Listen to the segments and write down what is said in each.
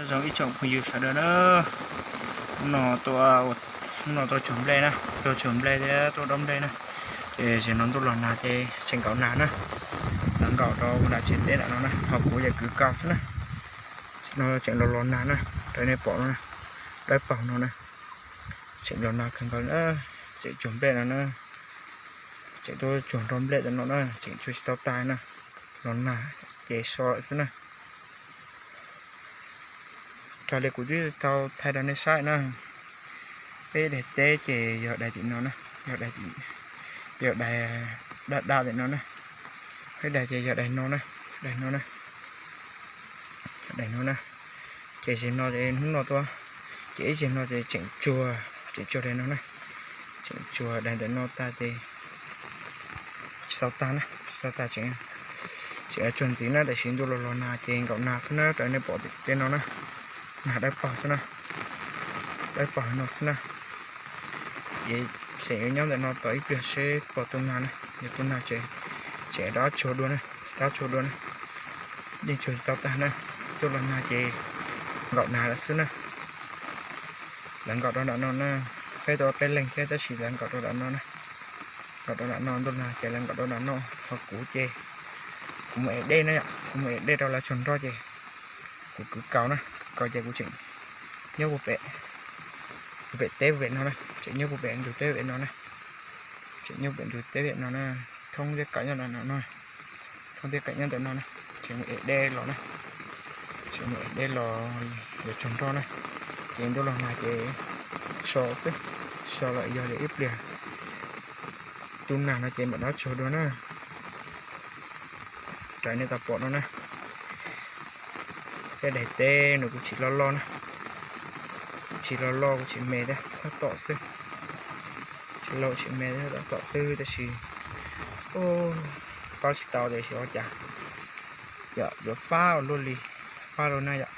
Zoo ib tsoom phooj ywg sawv daws na, hnub no tuaj tsuag nplej na, tuaj tsuag nplej thiab tuaj dob nplej na. Ces zaum no ntuj los nag ces tseem nkaum nag na, lawv nkaum rau nram tsev teb nram no na, ho kuv ces kwv kaus xwb na. No tseem los los nag na, raws nej pom no na, dawb paug no na, tseem los nag kawg nkaus na, tseem tsuag nplej no na, tseem tuaj tsuag nrog nplej tam no na, tseem tsuag tsis tau tag na, los nag ces so lawm xwb na. Raws li kuv twb tau thaij rau nej saib na, peb daim teb ces yog daim tim no na, yog daim, yog daim daj daj tim no na, peb daim ces yog daim no na, daim no na, daim no na. Ces zaum no ces hnub no tuaj, ces ib zaug no ces tseem tsuag, tseem tsuag daim no na, tseem tsuag daim ntawm no tag ces tsis tau tag na, tsis tau tag tseem, tseem tsuag ntxiv na, tiam sis ntuj los los nag ces nkaum nag xwb na, raws nej pom tej no na, nag dawb paug xwb na, dawb paug no xwb na. Ces tseem yuav nyob ntawm no tau ib pliag seb puas tu nag na, yog tu nag ces tseem rov tsuag dua na, rov tsuag dua na, yeej tsuag tsis tau tag na, ntuj los nag ces nkaum nag lawm xwb na. Lawv nkaum rau nram no na, peb tau peb leeg thiab tab sis lawv nkaum rau nram no na, nkaum rau nram no ntuj nag ces lawv nkaum rau nram no, ho kuv ces kuv mus ev dej na yom, kuv mus ev dej rau lawv tsuag nroj ces kuv kwv kaus na, kwv kaus ces kuv tseem nyob puag pem, puag pem teb pem no na, tseem nyob puag pem ntug teb pem no na, tseem nyob pem ntug teb pem no na, thoob thiab kaum nyob nram no, thoob thiab kaum nyob ntawm no na, tseem mus ev dej los na, tseem mus ev dej los yuav tsuag nroj na, ces ntuj los nag ces so xwb, so lawm yog li ib pliag tu nag no ces mam rov tsuag dua na. Raws nej tau pom no na, peb daim teb no kuj tsis loj loj na, kuj tsis loj loj kuj tsis me thiab, tab tom xwb, tsis loj tsis me thiab, tab tom xwb tab sis pab tsis tau tiam sis ua cas yom, yuav fab ua luaj li, fab luaj na yom.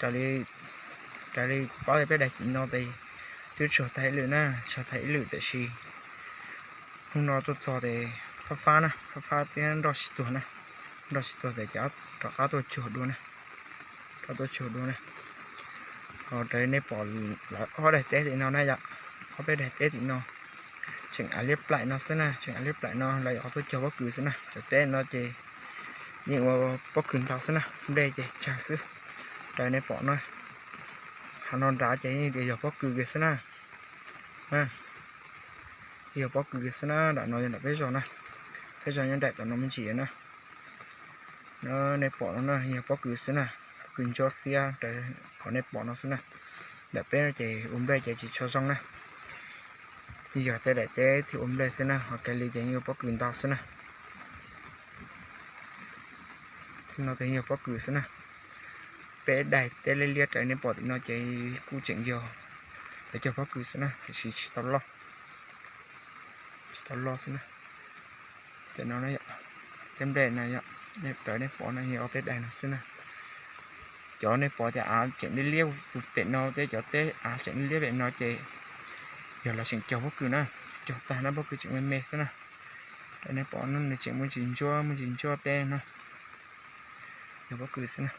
Raws li pab peb daim tim no ces twb tsuag tag ib lwm na, tsuag tag ib lwm tiam sis hnub no tuaj txog ces fab fab na, fab fab thiab nroj tsis tuag na, nroj tsis tuag ces rov qab tuaj tsuag dua na, rov tuaj tsuag dua na. Ho raws nej pom lawv ob daim teb tim no na yom, ob peb daim teb tim no tseem av liab plaim no xwb na, tseem av liab plaim no lawv yuav qhov tuaj cog pob kws xwb na, cov teb no ces yeej ua pob kws ntau xwb na, nplej ces tsawg xwb. Raws nej pom no, hav no nrad ces yeej tias yog pob kws kiag xwb na, yog pob kws kiag xwb na, nram no yog nram peb zos na, peb zos nyob nraim tom no me ntsis na. Nej pom no na yog pob kws xwb na, pob kws ntsuab xiab raws qhov nej pom no xwb na. Ntawm peb no ces ua nplej ces tsis tshua zoo na, yog tej daim teb thiaj ua nplej xwb na, ho kiag li ces yeej ua pob kws ntau xwb na. Thib no ces yeej yog pob kws xwb na. Peb daim teb liab liab raws nej pom tim no ces kuj tseem yog lawv cog pob kws xwb na, tiam sis tsis tau loj, tsis tau loj xwb na. Tam no, tej nplej no yog, raws nej pom no yog ob peb daim no xwb na. Cov nej pom tias av tseem liab liab pem no thiab cov teb av tseem liab liab pem no ces yog lawv tseem cog pob kws na, cog tag no pob kws tseem me me xwb na. Raws nej pom no nws tseem muaj ntsis ntsuab muaj ntsis ntsuab teb no, yog pob kws xwb na.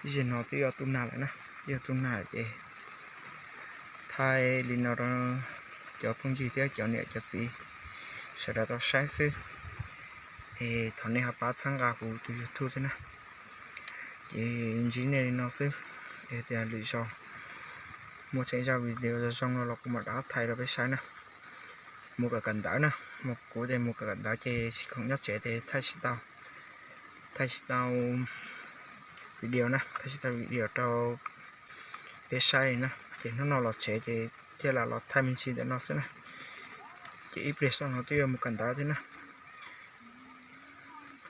Ib zaug no twb yuav tu nag lawm na, twb yuav tu nag lawm ces thaij li no rau cov phooj ywg thiab cov niam cov txiv sawv daws tau saib xwb. Es thov nej ho pab txhawb nqa kuv tus YouTube thiab na. Ces ntsib nej li no xwb, es tias lwm zaus muaj tsheej zaj video zoo zoo no los kuv mam rov qab thaij rau peb saib na. Mus kawm kawm ntawv na, mus kuv ces mus kawm kawm ntawv ces tsis khoom nyob tsev ces thaij tsis tau, thaij tsis tau video na, thaij tsis tau video rau peb saib li na. Ces hnub no los tsev ces thiaj li los thaij me ntsis ntawm no xwb na. Ces ib pliag sau no twb yuav mus kawm ntawv thiab na.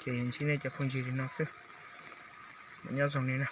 Ces ntsib nej cov phooj ywg li no xwb, nyob zoo li na.